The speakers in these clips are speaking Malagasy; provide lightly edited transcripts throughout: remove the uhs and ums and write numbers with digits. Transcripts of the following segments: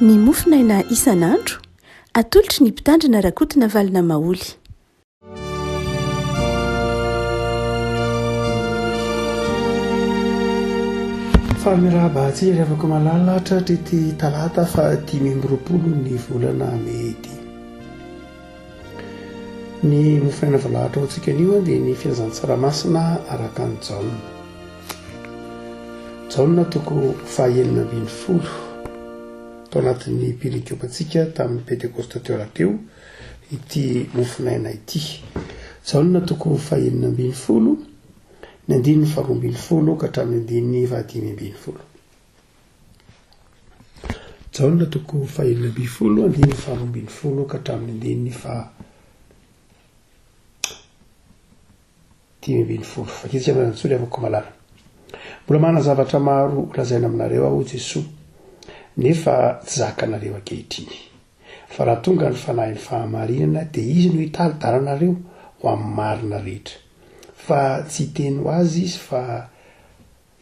Ny mofonaina isan'andro, atolotry ny Mpitandrina Rakotonavalona Maholy. Fa mirahaba antsika ry havako malala tratr'ity talata faha 25 ny volana mey ity. Ny mofonaina voalahatra ho antsika anio dia ny filazantsara masina araka an'i Jaona. Jaona toko faha 16 tao anatin'ny perikopantsika tamin'ny Pentekosta teo rahateo ity mofonaina ity. Jaona toko faha 16 ny andininy faha 12 ka hatramin'ny andininy faha 15. Jaona toko fahenina ambin'ny folo andininy faharoa ambin'ny folo ka hatramin'ny andininy faha 15. Vakitsika anarantsoa ry havako malala. Mbola manana zavatra maro ho lazaina aminareo aho, hoy Jesoa, nefa tsy zakanareo ankehitriny. Fa raha tonga ny Fanahin'ny fahamarinana, dia Izy no hitari-dalana anareo ho amin'ny marina rehetra. Fa tsy hiteny ho azy Izy fa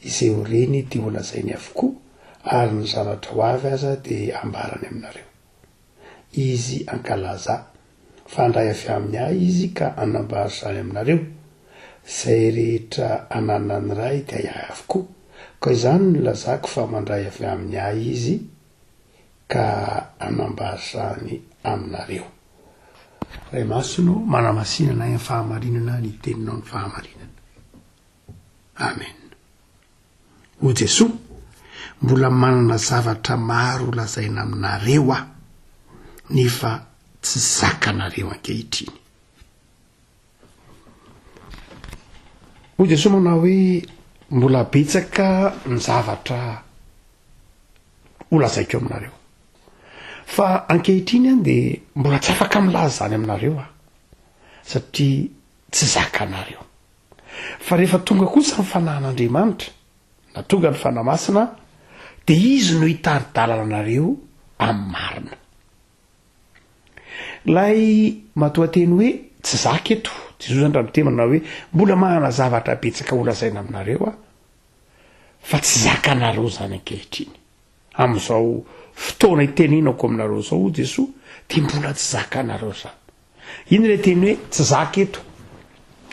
Izay ho reny dia ho lazainy avokoa, ary ny zavatra ho avy aza dia hambarany aminareo. Izy hankalaza Ahy, fa handray avy aminy Ahy Izy ka hanambara izany aminareo. Izay rehetra ananan'ny Ray dia Ahy avokoa, koa izany no nilazako fa mandray avy aminy Ahy Izy ka hanambara izany aminareo. Ray Masina ô, manamasina anay amin'ny fahamarinana ny Teninao ny fahamarinana. Amen. Hoy Jesoa, Mbola manana zavatra maro holazaina aminareo Aho, nefa tsy zakanareo ankehitriny. Hoy Jesoa manao hoe, Mbola betsaka ny zavatra holazaiko aminareo. Fa ankehitriny aho dia mbola tsy afaka milaza izany aminareo aho, satria tsy zakanareo. Fa rehefa tonga kosa ny Fanahin'Andriamanitra, na tonga ny Fanahy Masina, dia Izy no hitari-dalana anareo amin'ny marina. Ilay matoanteny hoe tsy zaka eto, Jesosy zany raha miteny manao hoe mbola manana zavatra betsaka holazaina aminareo aho, fa tsy zakanareo izany ankehitriny. Amin'izao fotoana itenenako aminareo izao, hoy Jesoa, dia mbola tsy zakanareo izany. Inona ilay teny hoe tsy zaka eto?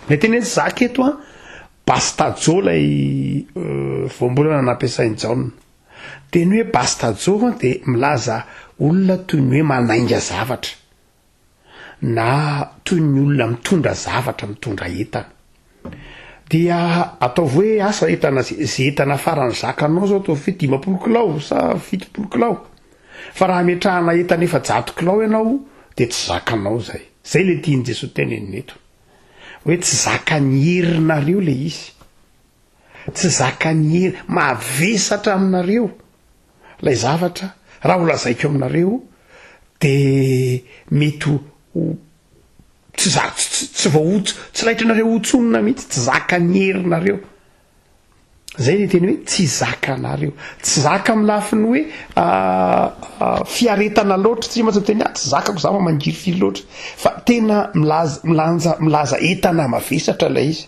Ilay teny hoe tsy zaka eto an, bastajo ilay voambolana nampiasain'i Jaona. Teny hoe bastajo an dia milaza olona toy ny hoe manainga zavatra na toy ny olona mitondra zavatra, mitondra entana. Dia ataovy hoe asa entana ze entana farany zakanao zao ataovy hoe 50 kilao sa 70 kilao. Fa raha ametrahana entana 400 kilao ianao dia tsy zakanao izay. Izay ilay tian'i Jesoa tenenina eto. Hoe tsy zakan'ny herinareo ilay izy. Tsy zakan'ny hery, mavesatra aminareo ilay zavatra raha ho lazaiko aminareo dia mety ho tsy za tsy tsy vao tsy laitranareo hotsonina mihitsy, tsy zakan'ny herinareo. Zay le teny hoe tsy zakanareo. Tsy zaka amin'ny lafiny hoe fiaretana loatra, tsy mantsy miteny ah tsy zakako za fa mangirifiry loatra. Fa tena milaza milanja milaza entana mavesatra ilay izy.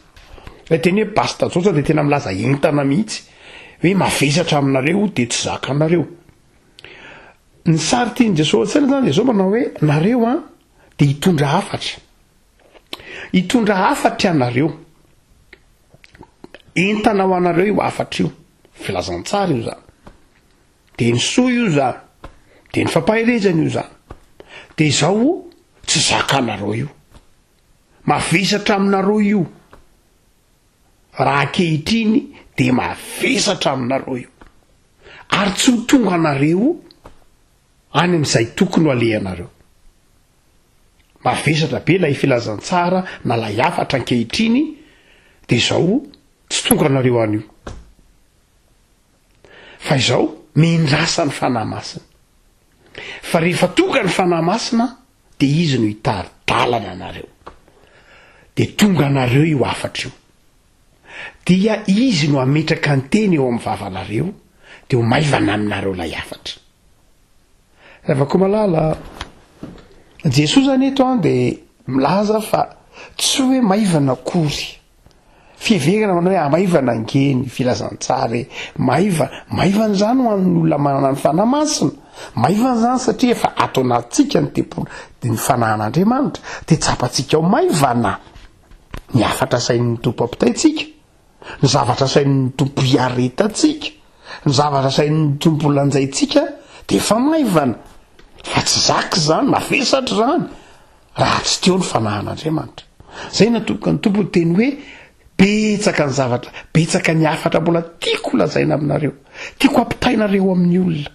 Ilay teny hoe basta jojo dia tena milaza entana mihitsy. Hoe mavesatra aminareo dia tsy zakanareo. Ny sary tian'i Jesosy an-tsaina zany dia zao manao hoe nareo an dia hitondra hafatra. Hitondra hafatra ianareo. Entana ho anareo io hafatra io. Filazantsara io zany. Dia ny soa io zany. Dia ny fampaherezana io zany. Dia izao tsy zakanareo io. Mavesatra aminareo io. Raha ankehitriny dia mavesatra aminareo io. Ary tsy ho tonga anareo any amin'izay tokony ho alehanareo. Mavesatra be ilay filazantsara na ilay hafatra ankehitriny dia izao tsy tonga anareo any io. Fa izao miandrasa ny Fanahy Masina. Fa rehefa tonga ny Fanahy Masina dia Izy no hitari-dalana anareo. Dia tonga anareo io hafatra io. Dia Izy no hametraka ny teny eo amin'ny vavanareo dia ho maivana aminareo ilay hafatra. Ravakomalala, Jesoa zany eto an dia milaza fa tsy hoe maivana akory. Fiheverana manao hoe maivana ange ny filazantsara e. Maiva, maivana izany ho an'ny olona manana ny Fanahy Masina. Maivana izany satria efa ato anatintsika ny tempoly dia ny fanahin'Andriamanitra, dia tsapantsika ho maivana ny hafatra asain'ny Tompo ampitaintsika, ny zavatra asain'ny Tompo hiaretantsika, ny zavatra asain'ny Tompo lanjaintsika dia efa maivana. Fa tsy zaka izany, mavesatra izany, raha tsy teo ny fanahin'Andriamanitra. Izay natomboka ny Tompo niteny hoe, Betsaka ny zavatra, betsaka ny hafatra mbola tiako lazaina aminareo, tiako ampitainareo amin'ny olona.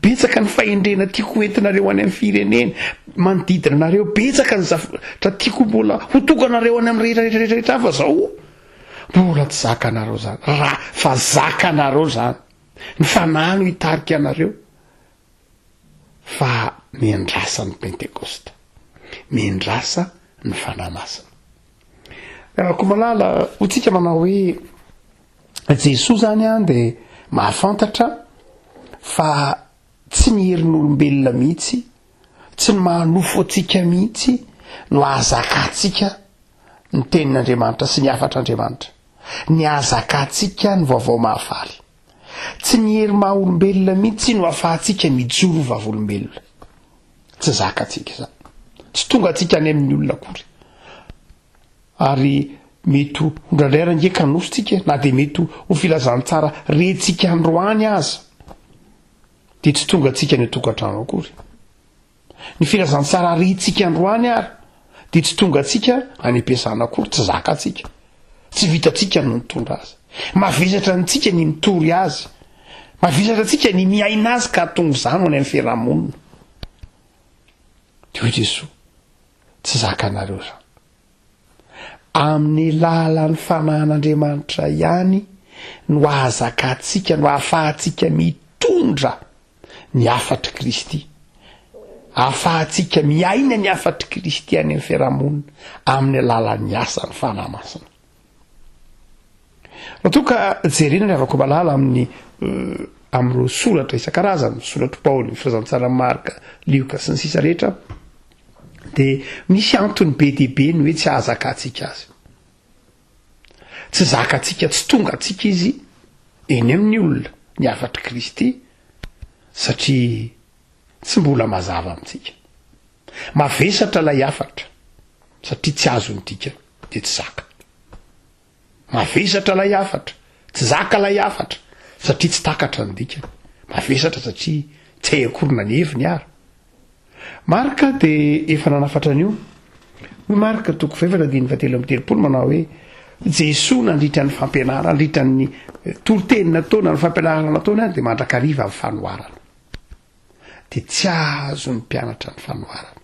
Betsaka ny fahendrena tiako ho entinareo any amin'ny firenena manodidina anareo, betsaka ny zavatra tiako mbola ho tonganareo any amin'ny rehetra rehetra rehetra rehetra fa zao mbola tsy zakanareo zany, raha fa zakanareo zany, ny fanahy no hitarika anareo fa miandrasa ny Pentekosta, miandrasa ny Fanahy Masina. Ravako malala, ho tsika manao hoe Jesoa zany an dia mahafantatra fa tsy ny herin'olombelona mihitsy, tsy ny maha-nofo antsika mihitsy no ahazakantsika ny tenin'Andriamanitra sy ny hafatr'Andriamanitra, ny ahazakantsika ny vaovao mahafaly. Tsy ny hery maha-olombelona mihitsy no ahafahantsika mijoro vavolombelona. Tsy zakantsika izany. Tsy tonga antsika any amin'ny olona akory. Ary mety ho indraindray ary ange kanosa tsika e, na dia mety ho filazantsara rentsika androany aza, dia tsy tonga antsika any an-tokantrano akory. Ny filazantsara rentsika androany ary dia tsy tonga antsika any am-piasana akory, tsy zakantsika. Tsy vitantsika no mitondra azy. Mavesatra antsika ny mitory azy. Mavesatra antsika ny miaina azy ka hahatonga izany ho any amin'ny fiarahamonina. Dia hoy Jesoa, Tsy zakanareo izany. Amin'ny lalan'ny fanahin'Andriamanitra ihany no ahazakantsika, no ahafahantsika mitondra ny hafatr'i Kristy, ahafahantsika miaina ny hafatr'i Kristy any amin'ny fiarahamonina amin'ny alalan'ny asan'ny Fanahy Masina. Raha toa ka jerena ny havako malala amin'ny eh, amin'ireo soratra isan-karazany, soratr'i Paoly, ny filazantsaran'i Marka, Lioka sy ny sisa rehetra, dia misy antony be dia be ny hoe tsy ahazakantsika azy. Tsy zakantsika, tsy tonga antsika izy eny amin'ny olona, ny hafatr'i Kristy, satria tsy mbola mazava amintsika. Mavesatra ilay hafatra, satria tsy azo ny dikany, dia tsy zaka. Mavesatra ilay hafatra, tsy zaka ilay hafatra, satria tsy takatra ny dikany. Mavesatra satria tsy hay akory na ny heviny ary. Marka dia efa nanafatra an'io. Hoy Marka toko fahefatra andininy fahatelo amby telopolo manao hoe, Jesoa nandritra ny fampianarana, nandritra ny toriteny nataony, na ny fampianarana nataony dia mandrakariva ny fanoharana. Dia tsy azon'ny mpianatra ny fanoharana.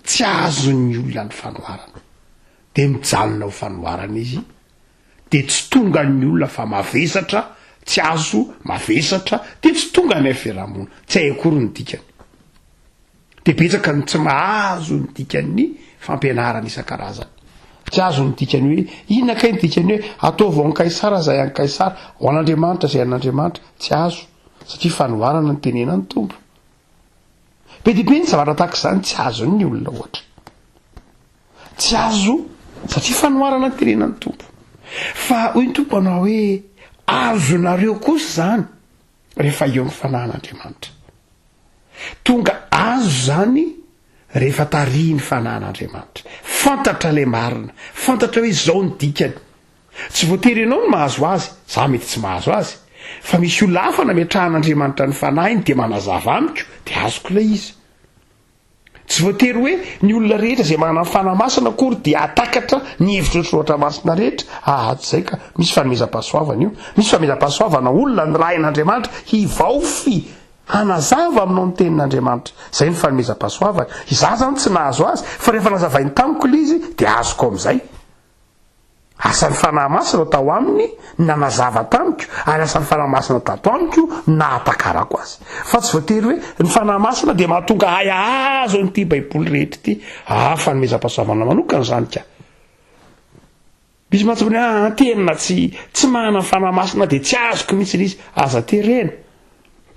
Tsy azon'ny olona ny fanoharana. Dia mijanona ho fanoharana izy, dia tsy tonga ny olona fa mavesatra, tsy azo, mavesatra, dia tsy tonga any amin'ny fiarahamonina. Tsy hay akory ny dikany. Dia betsaka ny tsy mahazo ny dikan'ny fampianarana isan-karazany. Tsy azo ny dikany hoe inona kay ny dikany hoe ataovy ho an'i Kaisara izay an'i Kaisara, ho an'Andriamanitra izay an'Andriamanitra. Tsy azo, satria fanoharana ny tenenan'ny Tompo. Be dia be ny zavatra tahaka izany tsy azon'ny olona ohatra. Tsy azo satria fanoharana ny tenenan'ny Tompo. Fa hoy ny Tompo hanao hoe azonareo kosa izany rehefa eo ny fanahin'Andriamanitra. Tonga azo izany rehefa tarihin'ny fanahin'Andriamanitra. Fantatra ilay marina, fantatra hoe izao ny dikany. Tsy voatery ianao no mahazo azy, za mety tsy mahazo azy, fa misy olona hafa nametrahan'Andriamanitra ny fanahiny dia manazava amiko dia azoko ilay izy. Tsy voatery hoe ny olona rehetra izay manana ny Fanahy Masina akory dia hahatakatra ny hevitr'ireo soratra masina rehetra. Aa, tsy izay ka. Misy fanomezam-pahasoavana io. Misy fanomezam-pahasoavana olona nirahin'Andriamanitra hivaofy, hanazava aminao ny tenin'Andriamanitra. Izay ny fanomezam-pahasoavana. Izaho izany tsy nahazo azy, fa rehefa nazavainy tamiko ilay izy dia azoko amin'izay. Asan'ny Fanahy Masina tao aminy ny nanazava tamiko, ary asan'ny Fanahy Masina tato amiko ny nahatakarako azy. Fa tsy voatery hoe ny Fanahy Masina dia mahatonga ahy hahazo an'ity Baiboly rehetra ity. Ah, fanomezam-pahasoavana manokana izany ka. Misy mantsy hoe, ah, tena tsy, tsy manana ny Fanahy Masina dia tsy azoko mihitsy ilay izy. Aza terena.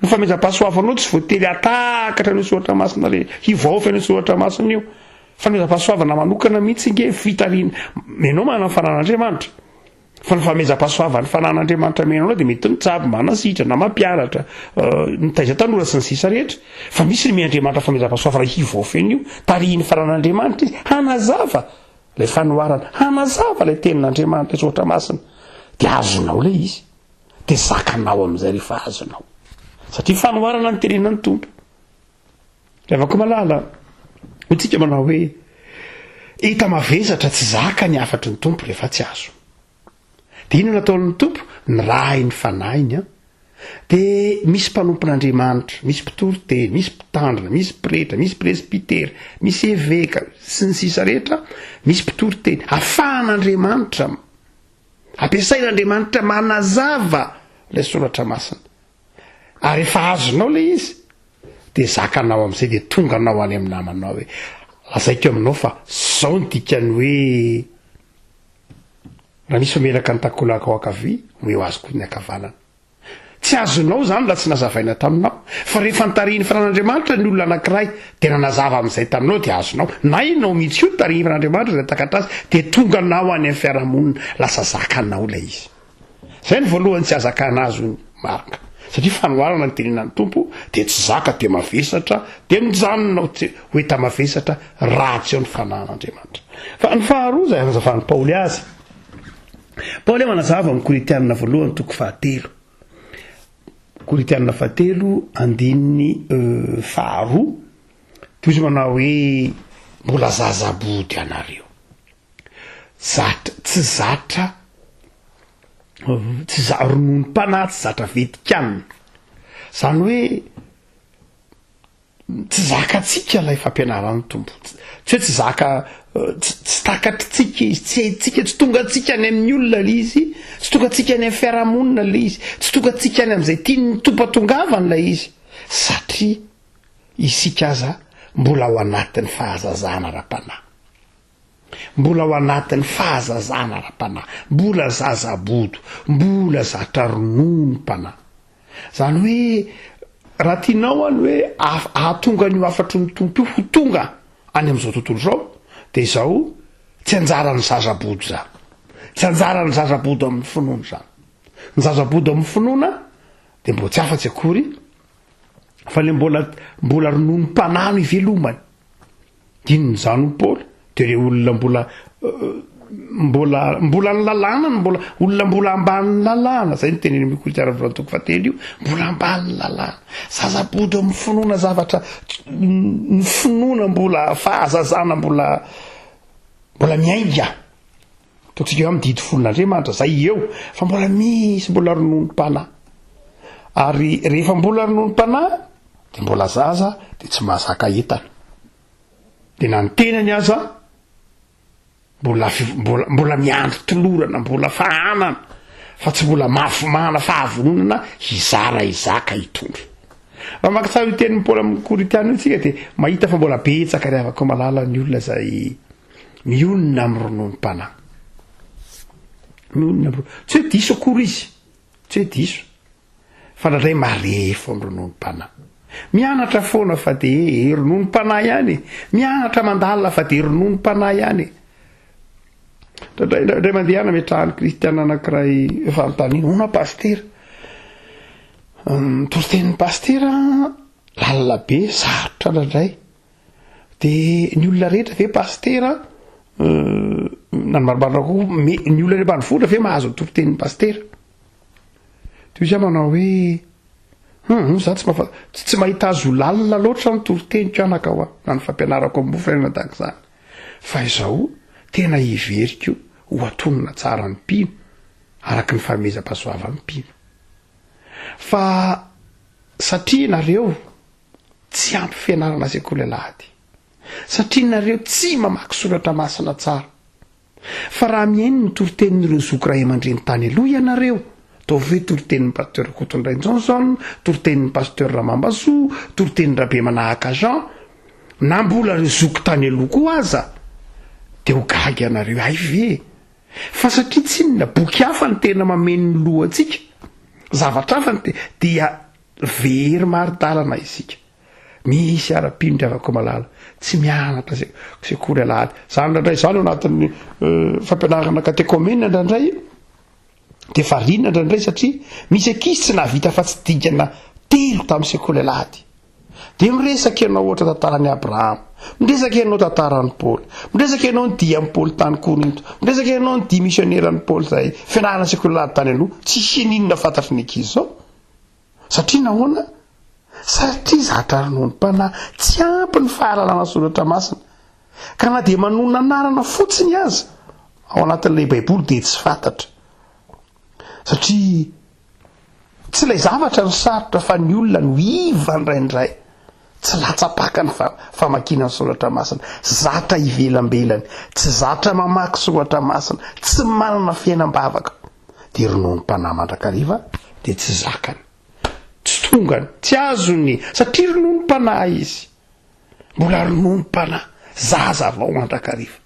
Ny fanomezam-pahasoavanao tsy voatery hahatakatra an'io soratra masina rehetra, hivaofy an'io soratra masina io. Fanomezam-pahasoavana manokana mihitsy nge fitarihina. Ianao manana ny fananan'Andriamanitra. Fa ny fahamezam-pahasoavan'ny fanan'Andriamanitra omena anao dia mety mitsabo, manasitrana, mampianatra, mitaiza tanora sy ny sisa rehetra. Fa misy ny omen'Andriamanitra fahamezam-pahasoavana hivoafy an'io, tarihin'ny fanan'Andriamanitra izy, hanazava ilay fanoharana, hanazava ilay tenin'Andriamanitra, ilay soratra masina. Dia azonao ilay izy. Dia zakanao amin'izay rehefa azonao. Satria fanoharana ny tenenan'ny Tompo. Ry havako malala, hoy tsika manao hoe, Hita mavesatra tsy zaka ny hafatry ny Tompo rehefa tsy azo. Dia inona nataon'ny Tompo? Nirahin'ny Fanahiny an. Dia misy mpanompon'Andriamanitra, misy mpitory teny, misy mpitandrina, misy pretra, misy presbytera, misy eveka, sy ny sisa rehetra, misy mpitory teny. Afahan'Andriamanitra, ampiasain'Andriamanitra manazava ilay soratra masina. Ary efa azonao ilay izy, dia zakanao amin'izay dia tonga anao any amin'ny namanao hoe lazaiko aminao fa zao ny dikan'ny hoe raha misy mamelaka ny takolaka ao ankavia omeo azy koa ny ankavanana. Tsy azonao izany raha tsy nazavaina taminao, fa rehefa notarihin'ny fanan'Andriamanitra ny olona anankiray dia nanazava amin'izay taminao dia azonao, na ianao mihitsy koa notarihin'ny fanan'Andriamanitra izay takatra azy dia tonga anao any amin'ny fiarahamonina, lasa zakanao ilay izy. Zay ny voalohany tsy azakana azy hoy Marc. Satria fanoharana ny tenenan'ny Tompo dia tsy zaka dia mavesatra dia mijanona ho tsy ho enta-mavesatra raha tsy eo ny fanahin'Andriamanitra. Fa ny faharoa izay anazavan'i Paoly azy. Paoly manazava amin'ny Korintianina voalohany toko fahatelo. Korintianina fahatelo andininy faharoa. Toy izy manao hoe mbola zaza-body ianareo. Zatra, tsy zatra, tsy za- rononom-panahy tsy zatra vetikanina. Zany hoe tsy zakantsika ilay fampianaran'ny Tompo. Tsy hoe tsy zaka, tsy takatritsika izy, tsy haintsika, tsy tongantsika any amin'ny olona ilay izy, tsy tongantsika any amin'ny fiarahamonina ilay izy, tsy tongantsika any amin'izay tian'ny Tompo hatongavana ilay izy, satria isika aza mbola ao anatin'ny fahazazana ara-panahy. Mbola ao anatin'ny fahazazana ara-panahy, mbola zaza-bodo, mbola zatra rononom-panahy. Izany hoe raha tianao ny hoe hahatonga an'io hafatry ny Tompo io ho tonga any amin'izao tontolo izao, dia izao, tsy anjaran'ny zaza-bodo izany. Tsy anjaran'ny zaza-bodo amin'ny finoana izany. Ny zaza-bodo amin'ny finoana dia mbola tsy afa-tsy akory fa ilay mbola mbola rononom-panahy no ivelomany. Inona izany hoy Paoly? Dia ireo olona mbola mbola mbola ny lalàna no mbola olona mbola ambanin'ny lalàna, zay no teneniny amin'ny Korintiana voalohany toko fahatelo io, mbola ambanin'ny lalàna. Zaza-bodo amin'ny finoana zavatra ny finoana mbola fahazazana mbola mbola miainga. Ataontsika hoe amin'ny didy folon'Andriamanitra, zay eo, fa mbola misy mbola rononom-panahy. Ary rehefa mbola rononom-panahy, dia mbola zaza, dia tsy mahazaka entana. Dia na ny tenany aza, mbola mbola mbola miandry tolorana, mbola fahanana, fa tsy mbola mafy fahavononana hizara hizaka hitondra. Raha maka tsara io tenin'i Paoly amin'ny Korintiana io tsika dia mahita fa mbola betsaka ry havako malala ny olona izay Mionona amin'ny rononom-panahy. Mionona amin'ny ronono. Tsy hoe diso akory izy. Tsy hoe diso. Fa indraindray marefo amin'ny rononom-panahy. Mianatra foana fa dia eh, rononom-panahy ihany e. Mianatra mandalina fa dia rononom-panahy ihany e. Indraindray indraindray mandeha nametrahan'ny kristiana anankiray fanontaniana, hono aho pasitera. Ny toritenin'ny pasitera lalina be, sarotra indraindray. De ny olona rehetra ve pasitera na ny marimarina kokoa me ny olona any ambanivohitra ve mahazo ny toritenin'ny pasitera? Toy izy aho manao hoe hum za tsy mahafa tsy mahita azy ho lalina loatra ny toriteniko anaka hoa na ny fampianarako amin'ny mofo fiainana tahaka izany fa izao tena heveriko ho atonina tsara ny mpino araka ny fanomezam-pahasoavan'ny mpino fa satria nareo Tsy ampy fianarana sekoly alahady. Satria nareo tsy mamaky soratra masina tsara. Fa raha mihaino ny toritenin'ireo zoky ray aman-dreny tany aloha ianareo, ataovy hoe toritenin'ny Pasteur Rakotondrainjohnson, toritenin'ny Pasteur Ramambasoa, toritenin'i Rabemanahaka Jean, na mbola ireo zoky tany aloha koa aza, dia ho gaga ianareo, hay ve e! Fa satria tsinona boky hafa no tena mameno ny lohantsika, zavatra hafa no tena, dia Very mari-dalana isika. Misy ara-pino ry havako malala, tsy mianatra sekoly alahady. Zany indraindray izany ao anatin'ny fampianarana katekomena indraindray. Dia variana indraindray satria misy ankizy tsy nahavita afa-tsy dingana telo tamin'ny sekoly alahady. Dia miresaka ianao ohatra tantaran'i Abrahama, miresaka ianao tantaran'i Paoly, miresaka ianao ny dian'i Paoly tany Korinto, miresaka ianao ny dia misioneran'i Paoly izay fianarana sekoly alahady tany aloha, tsisy n'inona fantatry ny ankizy izao. Satria nahoana? Satria zatra rononom-panahy, tsy ampy ny fahalalana soratra masina. Ka na dia manonona anarana fotsiny aza ao anatin'ilay Baiboly dia tsy fantatra. Satria tsy ilay zavatra no sarotra fa ny olona no iva indraindray. Tsy latsa-paka ny famakiana ny soratra masina. Zatra ivelambelany, tsy zatra mamaky soratra masina, tsy manana fiainam-bavaka. Dia rononom-panahy mandrakariva dia tsy zakany. Tsy tongany, tsy azony, satria rononom-panahy izy. Mbola rononom-panahy, zaza vao mandrakariva.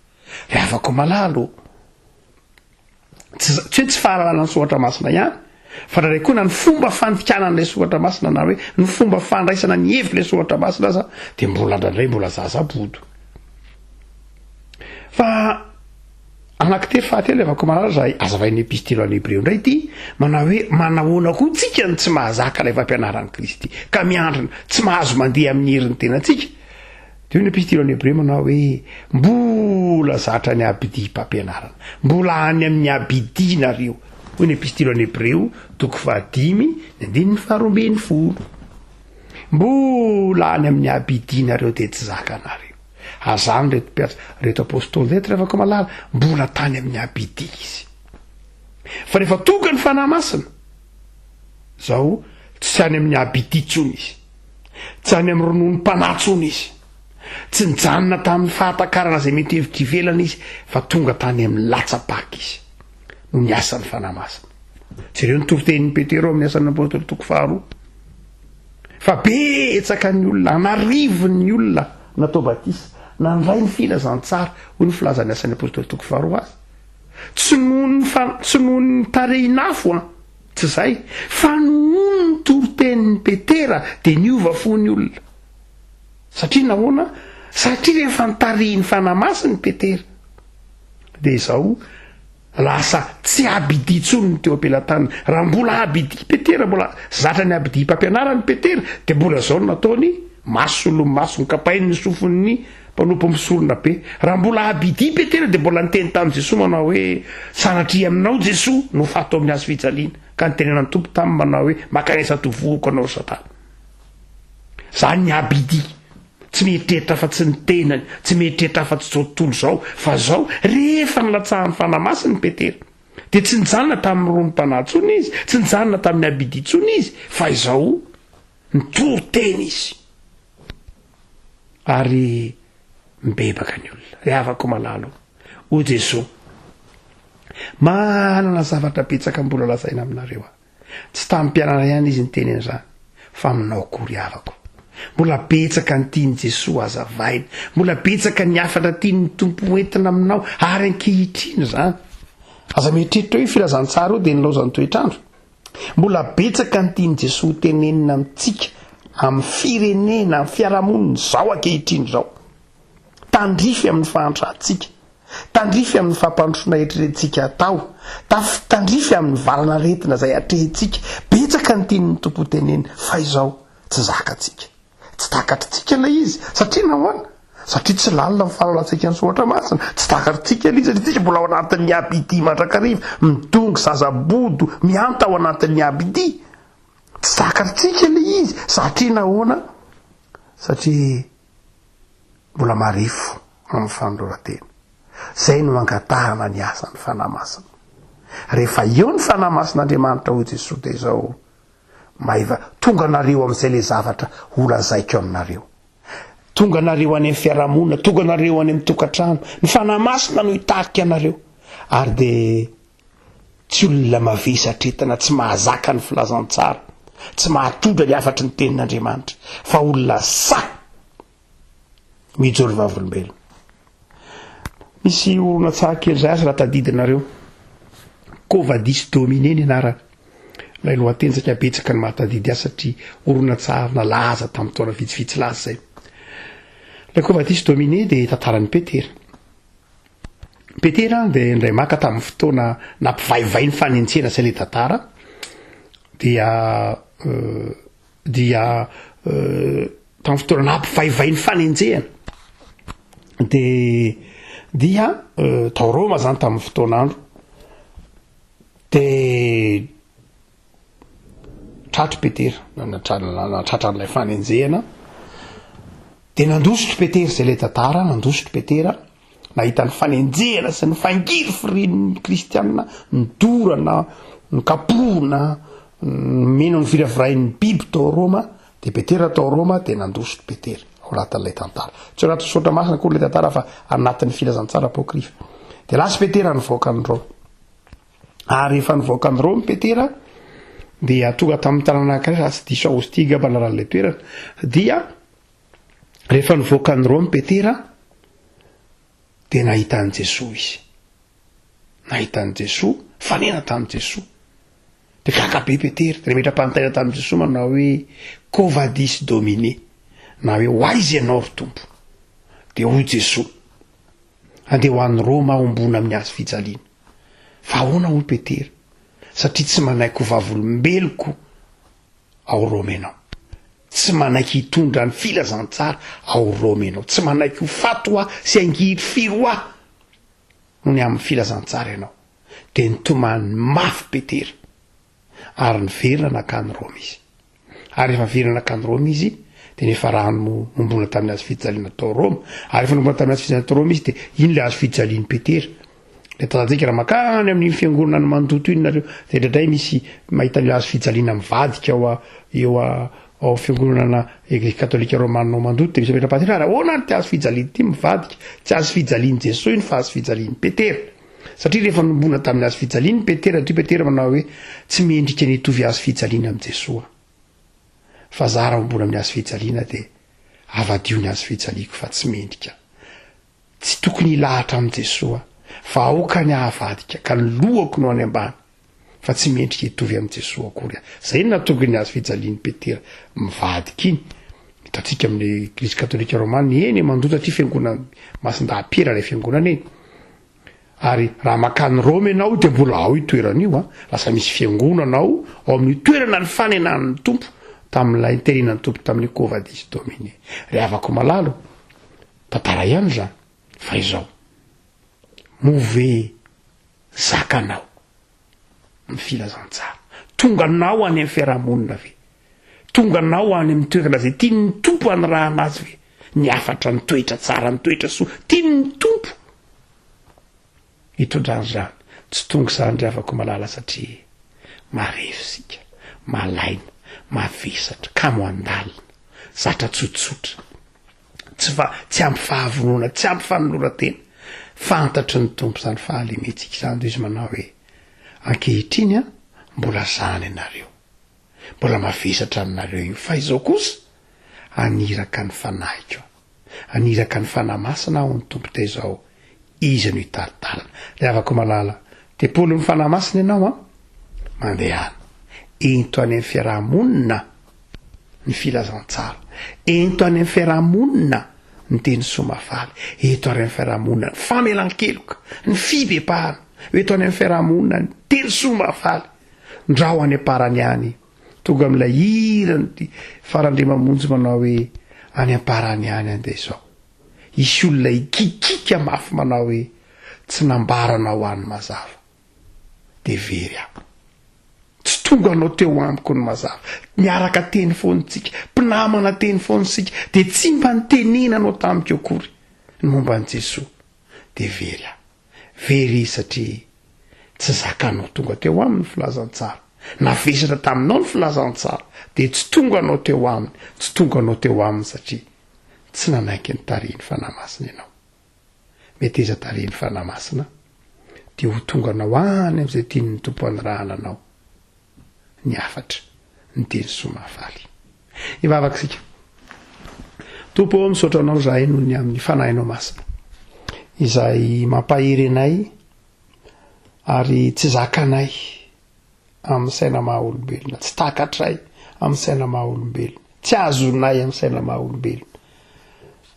Ry havako malala ô, tsy tsy hoe tsy fahalalana ny soratra masina ihany, fa indraindray koa na ny fomba fandikana an'ilay soratra masina na hoe ny fomba fandraisana ny hevitr'ilay soratra masina aza dia mbola indraindray mbola zaza bodo. Fa anankitelo fahatelo ry havako malala izay azavain'ny epistily ho an'ny Hebreo indray ity, manao hoe manahoana koa tsika no tsy mahazaka ilay fampianaran'i Kristy ka miandrina, tsy mahazo mandeha amin'ny herin'ny tenantsika. Dia hoy ny Epistily an'ny Hebreo manao hoe, Mbola zatra ny abidim-pampianarana. Mbola any amin'ny abidia nareo. Hoy ny Epistily an'ny Hebreo, toko fahadimy, ny andininy faharoa ambin'ny folo. Mbola any amin'ny abidia nareo dia tsy zakanareo. Azany reto mpiasa, reto apostoly reto rehefa koa malala, mbola tany amin'ny abidia izy. Fa rehefa tonga ny Fanahy Masina, zao tsy any amin'ny abidia intsony izy. Tsy any amin'ny rononom-panahy intsony izy. Tsy nijanona tamin'ny fahatakarana izay mety hevitra ivelany izy, fa tonga tany amin'ny latsa-paka izy, noho ny asan'ny Fanahy Masina. Jereo ny toritenin'i Petera ao amin'ny Asan'ny Apôstôly toko faharoa. Fa betsaka ny olona, an'arivony ny olona natao batisa, nandray ny filazantsara, hoy ny filazan'ny Asan'ny Apôstôly toko faharoa azy. Tsy noho ny tsy noho ny tarehin'afo an! Tsy izay, fa noho ny toritenin'i Petera dia niova fo ny olona. Satria nahoana? Satria rehefa notarihin'ny Fanahy Masina i Petera, dia izao, lasa tsy abidia intsony ny teo am-pelatanany. Raha mbola abidia Petera, mbola zatra ny abidiam-pampianarana i Petera, dia mbola izao no nataony, maso solon'ny maso, nokapainy ny sofin'ny Mpanompo mpisorona be. Raha mbola abidia Petera dia mbola niteny tamin'i Jesoa manao hoe, Sanatria aminao Jesoa no faty ao amin'ny hazo fijaliana. Ka nitenenan'ny Tompo taminy manao hoe, Makanesa tovohoko anao ry Satana. Zany ny abidia. Tsy mieritreritra afa-tsy ny tenany, tsy mieritreritra afa-tsy izao tontolo izao, fa izao, rehefa nilatsahan'ny Fanahy Masina i Petera, dia tsy nijanona tamin'ny ronom-panahy intsony izy, tsy nijanona tamin'ny abidia intsony izy, fa izao, nitory teny izy. Ary mibebaka ny olona. Ry havako malala ô, hoy Jesoa, manana zavatra betsaka mbola lazaina aminareo aho. Tsy tamin'ny mpianany ihany izy niteny an'izany, fa aminao koa ry havako. Mbola betsaka ny tian'i Jesoa hazavaina, mbola betsaka ny hafatra tian'ny Tompo hoentina aminao, ary ankehitriny izany. Aza mieritreritra hoe filazantsara io dia nilaozan'ny toetr'andro. Mbola betsaka ny tian'i Jesoa ho tenenina amintsika, amin'ny firenena, amin'ny fiarahamonina izao ankehitriny izao. Tandrify amin'ny fahantrantsika, tandrify amin'ny fampandrosoana eritreretintsika atao, tandrify amin'ny valan'aretina izay atrehintsika. Betsaka ny tian'ny Tompo ho tenenina, fa izao tsy zakantsika. Tsy takatritsika ilay izy. Satria nahoana? Satria tsy lalina ny fahalalantsika ny soratra masina. Tsy takatritsika ilay izy satria tsika mbola ao anatin'ny abidia mandrakariva. Midongy zaza bodo mihanta ao anatin'ny abidia. Tsy takatritsika ilay izy. Satria nahoana? Satria mbola marefo amin'ny fanoloran-tena. Izay no angatahana ny asan'ny Fanahy Masina. Rehefa eo ny Fanahy Masin'Andriamanitra hoy Jesoa dia izao, Maiva, tonga nareo amin'izay le zavatra ho lazaiko aminareo. Tonga nareo any amin'ny fiarahamonina, tonga nareo any amin'ny tokantrano. Ny Fanahy Masina no hitarika anareo. Ary dia tsy olona mavesatra entana, tsy mahazaka ny filazantsara, tsy mahatondra ny hafatry ny tenin'Andriamanitra, fa olona sahy mijoro vavolombelona. Misy horonantsary kely izay aza raha tadidinareo. Quo vadis Domine ny anarany. Ilay lohateny saika betsaka ny mahatadidy azy satria horonantsary nalaza tamin'ny taona vitsivitsy lasa izay. Ilay Quo vadis Domine dia tantaran'i Petera. Petera dia indray maka tamin'ny fotoana nampivaivay ny fanenjehana izay ilay tantara dia dia tamin'ny fotoana nampivaivay ny fanenjehana de dia tao Roma zany tamin'ny fotoan'andro de Tratry Petera, natratra an'ilay fanenjehana, dia nandositry Petera, izay ilay tantara, nandositry Petera, nahita ny fanenjehana sy ny fangirifirian'ny kristianina, nidorana, nikapohina, nomena ny firavirain'ny biby tao Roma, dia Petera tao Roma, dia nandositry Petera, ao anatin'ilay tantara. Tsy ao anatin'ny soratra masina akory ilay tantara fa anatin'ny filazantsara apokrifa. Dia lasa Petera nivoaka an'i Roma. Ary rehefa nivoaka an'i Roma Petera, dia tonga tamin'ny tanàna anankiray, raha tsy diso aho, Ostie angamba anaran'ilay toerana, dia rehefa nivoaka an'i Roma Petera, dia nahita an'i Jesoa izy. Nahita an'i Jesoa, nifanena tamin'i Jesoa. Dia gaga be Petera, dia nametra-panontaniana tamin'i Jesoa manao hoe, Quo vadis Domine? Na hoe, ho aiza ianao ry Tompo? Dia hoy Jesoa, Andeha ho any Roma aho hombona amin'ny hazo fijaliana. Fa ahoana hoy Petera? Satria tsy manaiky ho vavolombeloko ao Roma ianao. Tsy manaiky hitondra ny filazantsara ao Roma ianao. Tsy manaiky ho faty ho ahy sy hangirifiry ho ahy noho ny amin'ny filazantsara ianao. Dia nitomany mafy Petera. Ary niverina nankany Roma izy. Ary rehefa niverina nankany Roma izy, dia nefa rano nombona tamin'ny hazo fijaliana tao Roma. Ary rehefa nombona tamin'ny hazo fijaliana tao Roma izy, dia iny ilay hazo fijalian'i Petera. Ilay tazantsika raha mankany amin'iny fiangonana any Mandoto iny nareo, dia indraindray misy mahita an'ilay hazo fijaliana mivadika ao eo ao fiangonana Eglizy Katolika Romana ao Mandoto, dia misy ametra-pahatena, ary ahoana ary ity hazo fijaliana ity mivadika? Tsy hazo fijalian'i Jesoa iny fa hazo fijalian'i Petera. Satria rehefa nombona tamin'ny hazo fijaliana i Petera, dia Petera manao hoe, Tsy mendrika ny hitovy hazo fijaliana amin'i Jesoa aho. Fa za raha ombona amin'ny hazo fijaliana dia avadio ny hazo fijaliako fa tsy mendrika. Tsy tokony hilahatra amin'i Jesoa aho, fa aoka ny ahy havadika ka ny lohako no any ambany, fa tsy mendrika hitovy amin'i Jesoa akory aho. Izay no nahatonga ny hazo fijalian'i Petera mivadika iny. Hitantsika amin'ny Eglizy Katolika Romana, eny e, mandoto aty fiangonana Masindahy Piera ilay fiangonana eny. Ary raha mankany Roma ianao dia mbola ao io toerana io an, lasa misy fiangonana ao, ao amin'io toerana nifanenan'ny Tompo tamin'ilay nitenenan'ny Tompo tamin'ny Quo Vadis Domine. Ry havako malala o, tantara ihany izany, fa izao, moa ve zakanao ny filazantsara? Tonganao any amin'ny fiarahamonina ve? Tonganao any amin'ny toerana izay tian'ny Tompo hanirahana azy ve? Ny hafatra, ny toetra tsara, ny toetra soa tian'ny Tompo hitondrana izany. Tsy tonga izany ry havako malala satria marefo isika, malaina, mavesatra, kamo handalina, zatra tsotsotra, tsy fa tsy ampy fahavonona, tsy ampy fanoloran-tena. Fantatry ny Tompo izany fahalementsika izany, toy izy manao hoe, ankehitriny an, mbola zany ianareo. Mbola mavesatra aminareo io, fa izao kosa, haniraka ny Fanahiko. Haniraka ny Fanahy Masina aho, ny Tompo taiza aho, Izy no hitari-dalana. Ry havako malala, tempolin'ny Fanahy Masina ianao an! Mandehana. Ento any amin'ny fiaraha-monina ny filazantsara. Ento any amin'ny fiaraha-monina ny teny soa mahafaly. Ento any amin'ny fiaraha-monina ny famelan-keloka, ny fibebahana. Ento any amin'ny fiaraha-monina ny teny soa mahafaly. Ndrao any am-parany any, tonga amin'ilay hiran'ity Farandriamamonjy manao hoe, Any am-parany any andeha izao. Hisy olona hikikika mafy manao hoe, Tsy nambaranao ahy ny mazava. Dia very aho. Tsy tonga anao teo amiko ny mazava. Niaraka teny foana isika, mpinamana teny foana isika, dia tsy mba nitenenanao tamiko akory ny momba an'i Jesoa. Dia very aho. Very izy satria tsy zakanao tonga teo aminy ny filazantsara. Navesatra taminao ny filazantsara dia tsy tonga anao teo aminy, tsy tonga anao teo aminy satria tsy nanaiky ny tarihin'ny Fanahy Masina ianao. Meteza tarihin'ny Fanahy Masina dia ho tonga anao any amin'izay tian'ny Tompo hanirahana anao. ny hafatra, ny teny soa mahafaly. Hivavaka isika. Tompo ô, misaotra anao izahay noho ny amin'ny fanahinao masina, izay mampahery anay ary tsy zakanay amin'ny saina maha olombelona, tsy takatray amin'ny saina maha olombelona, tsy azonay amin'ny saina maha olombelona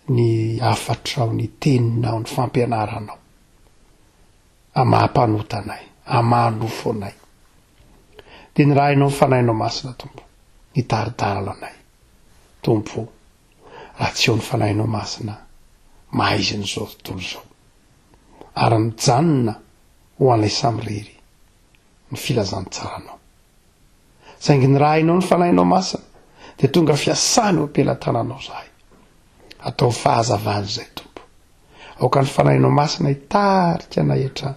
ny hafatrao, ny teninao, ny fampianaranao. Amin'ny maha mpanota anay, amin'ny maha nofo anay. Dia nirahinao ny Fanahinao Masina, Tompo, nitari-dalana anay. Tompo o, raha tsy eo ny Fanahinao Masina, mahaizina izao tontolo izao. Ary mijanona ho anay samirery ny filazantsaranao. Saingy nirahinao ny Fanahinao Masina, dia tonga fiasana eo am-pelatananao izahay. Ataovy fahazavana izay, Tompo. Aoka ny Fanahinao Masina hitarika anay hatrany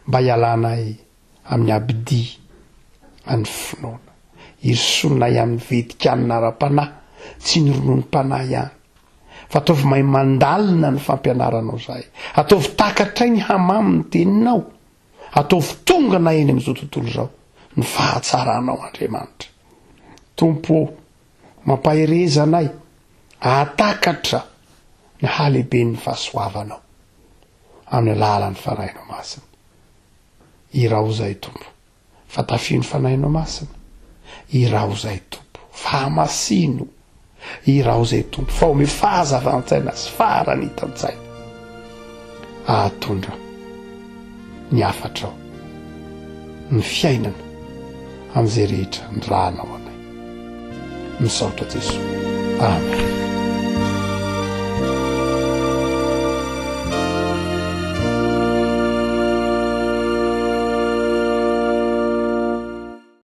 mba hialanay amin'ny abidia an'ny finoana. Hirosoanay amin'ny vetikanina ara-panahy, tsy ny rononom-panahy ihany. Fa ataovy mahay mandalina ny fampianaranao izahay. Ataovy takatray ny hamamy ny teninao. Ataovy tonga na eny amin'izao tontolo izao ny fahatsaranao Andriamanitra. Tompo ô, mampahereza anay hahatakatra ny halehiben'ny fahasoavanao amin'ny alalan'ny Fanahinao Masina. Iraho izahay Tompo, fa tafio ny Fanahinao Masina. Iraho izahay Tompo, fa hamasino. Iraho izahay Tompo, fa omeo fahazavan-tsaina sy faharanitan-tsaina hahatondra ny hafatrao, ny fiainana amin'izay rehetra nirahanao anay. Misaotra Jesoa. Amen.